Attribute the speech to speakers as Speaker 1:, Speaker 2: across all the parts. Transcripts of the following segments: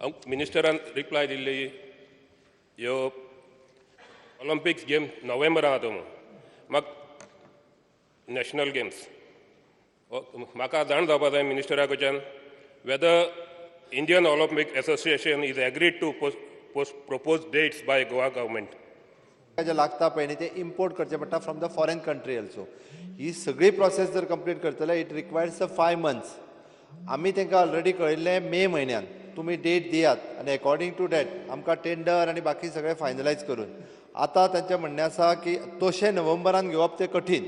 Speaker 1: मिनिस्टरान reply दिल्ली, ह्यो Olympics game नोव्हेंबरान जाता म्हणून. म्हाका नॅशनल गेम्स म्हाका जाण जावपा जाय मिनिस्टरा कडच्यान, whether Indian Olympic Association is agreed to post propose dates by Goa government.
Speaker 2: जे लागता पळय न्ही, ते इम्पोर्ट करचे पडटा from the foreign country also. ही सगळी प्रोसेस जर कंप्लीट करतले, it requires a 5 months. आमी तांकां ऑलरेडी कळयल्लें, मे म्हयन्यान तुमी डेट दियात आनी एकॉर्डिंग टू that आमकां टेंडर आनी बाकी सगळें फायनलायज करून. आतां तांचें म्हणणें आसा की तशें नोव्हेंबरान घेवप तें कठीण,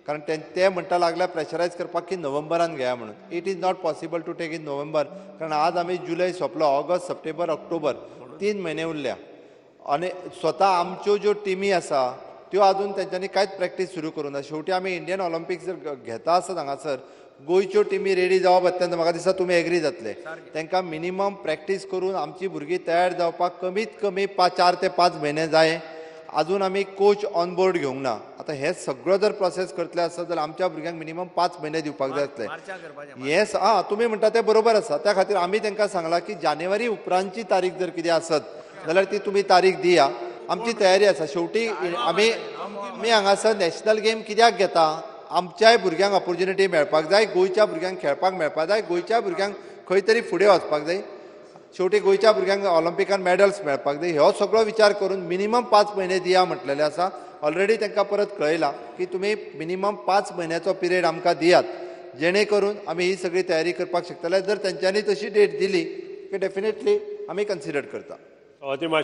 Speaker 2: कारण ते म्हणटा लागल्या प्रेशरायज करपाक की नोव्हेंबरान घेया म्हणून. It is not possible to take in November, कारण आज आमी जुलय सोंपलो, ऑगस्ट, सप्टेंबर, ऑक्टोबर, 3 म्हयने उरल्या आनी स्वता आमच्यो ज्यो टिमी आसा त्यो अजून तेंच्यांनी कांयच प्रॅक्टीस सुरू करूं ना. शेवटी आमी इंडियन ऑलिम्पिक्स जर घेता आसत हांगासर, गोंयच्यो टिमी रेडी जावप अत्यंत, म्हाका दिसता तुमी एग्री जातले, तांकां मिनिमम प्रॅक्टीस करून आमची भुरगीं तयार जावपाक कमीत कमी 4 ते 5 म्हयने जाय. अजून आमी कोच ऑन बोर्ड घेवंक ना. आतां हे सगळो जर प्रोसेस करतले आसत जाल्यार आमच्या भुरग्यांक मिनिमम 5 म्हयने दिवपाक जाय जातले. हें आं, तुमी म्हणटा तें बरोबर आसा. त्या खातीर आमी तांकां सांगलां की जानेवारी उपरांतची तारीख जर कितें आसत जाल्यार ती तुमी तारीख दिया, आमची तयारी आसा. शेवटी आमी हांगासर नॅशनल गेम कित्याक घेता? आमच्याय भुरग्यांक ऑपोर्चुनिटी मेळपाक जाय, गोंयच्या भुरग्यांक खेळपाक मेळपाक जाय, गोंयच्या भुरग्यांक खंय तरी फुडें वचपाक जाय, शेवटी गोंयच्या भुरग्यांक ऑलिम्पिकान मॅडल्स मेळपाक जाय. हो सगळो विचार करून मिनिमम 5 म्हयने दिया म्हटलेलें आसा. ऑलरेडी तांकां परत कळयलां की तुमी मिनिमम 5 म्हयन्याचो पिरियड आमकां दियात, जेणे करून आमी ही सगळी तयारी करपाक शकतले. जर तेंच्यांनी तशी डेट दिली की डेफिनेटली आमी कन्सिडर करता.
Speaker 3: ती मातशी.